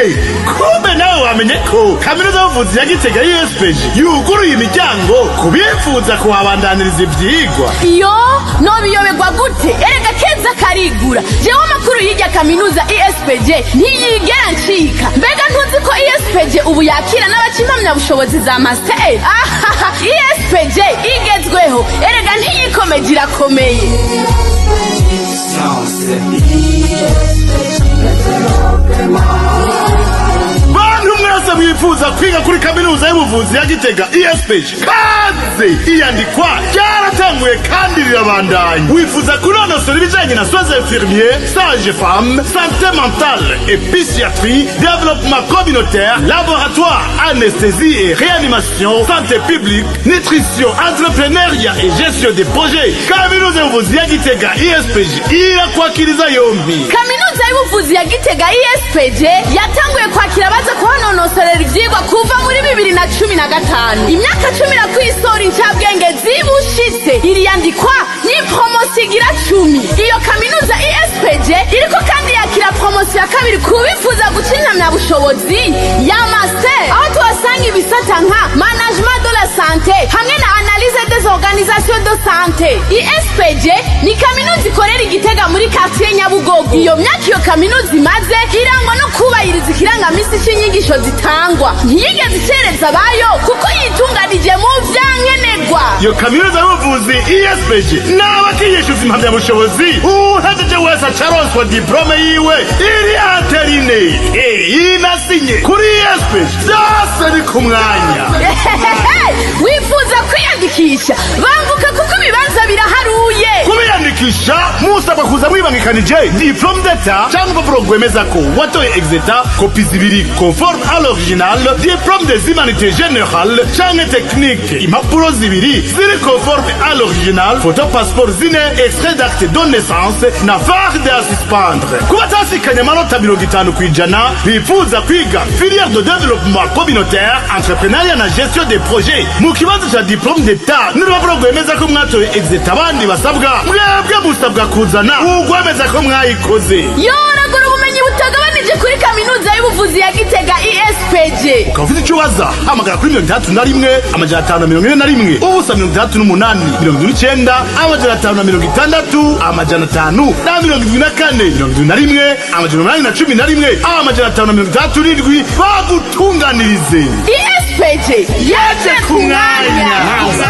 Kumbe nawe wamenye ko kaminuza y'ubuvuzi ya Gitega ISPG yuguruye imiryango ku bifuza kuhabandaniriza ivyigwa? Iyo nobiyoberwa gute? Erega keza karigura. Jewe amakuru y'irya kaminuza ISPG ntiyigera ncika. Mbega ntuzi ko ISPG ubu yakira n'abaca impamyabushobozi za master? Ahaha, ISPG igezweho erega, ntiyikomeje, irakomeye. Science. Bantu mwese mwifuza kwiga kuri kaminuza y'ubuvuzi ya Gitega ISPG, kaze! Iyandikwa ryaratanguye kandi rirabandanya. Wifuza kunonosora ibijanye na soins infirmiers, sage femme, santé mentale et psychiatrie, développement communautaire, laboratoire, anesthésie et réanimation, santé publique, nutrition, entrepreneuriat et gestion des projets, kaminuza y'ubuvuzi ya Gitega ISPG irakwakiriza yombi. Kaminuza y'ubuvuzi ya Gitega ISPG yatanguye kwakira abaza kuhanonosorera ivyigwa kuva muri 2015. Imyaka 10 na kwisora incabwenge zibushitse. Iriyandikwa ni promotion igira 10. Iyo kaminuza ISPG iriko kandi yakira promotion ya kabiri ku bifuza guca impamyabushobozi ya master, aho tuhasanga ibisata nka management de la santé hamwe na analyse des organisations de santé. ISPG ni kaminuza ikorera Igitega muri quartier Nyabugogo. Iyo myaka iyo kaminuza imaze irangwa no kubahiriza ikirangamisi c'inyigisho zitangwa. Ntiyigeze icereza abayo kuko yitunganije mu vyankenerwa. Iyo kaminuza y'ubuvuzi ISPG n'abakiyishyuza impamyabushobozi, uhejeje wese acaronswa diplôme yiwe iri entérinée, inasinye. Kuri ISPG byose ni ku mwanya. Wifuza kwiyandikisha? Banguka kuko ibibanza biraharuye. Kubiyandikisha musabwa kuza mwibangikanije diplôme d'État cyangwa urupapuro rwemeza ko watoye exétat, kopi zibiri conforme à l'original, diplôme des humanités générales canke technique, impapuro zibiri ziri conforme à l'original, photo passeport zine, extrait d'acte de naissance na farde à suspendre. Kuba atashikanye amanota 50% bifuza kwiga filière de développement communautaire, entrepreneuriat na gestion des projets, mu kibanza ca diplôme d'État n'urupapuro rwemeza ko mwatoye exétat, abandi basabwa, mwebwe musabwa kuzana urwemeza ko mwayikoze. Yoragura ubumenyi butagabanije kuri kaminuza y'ubuvuzi ya Gitega ISPG. Ukaba ufite icyo ubaza, hamagara kuri 61 541 0 68 79 560 574 71 811 567 bagutunganirize. ISPG yaje ku mwanya. Nice.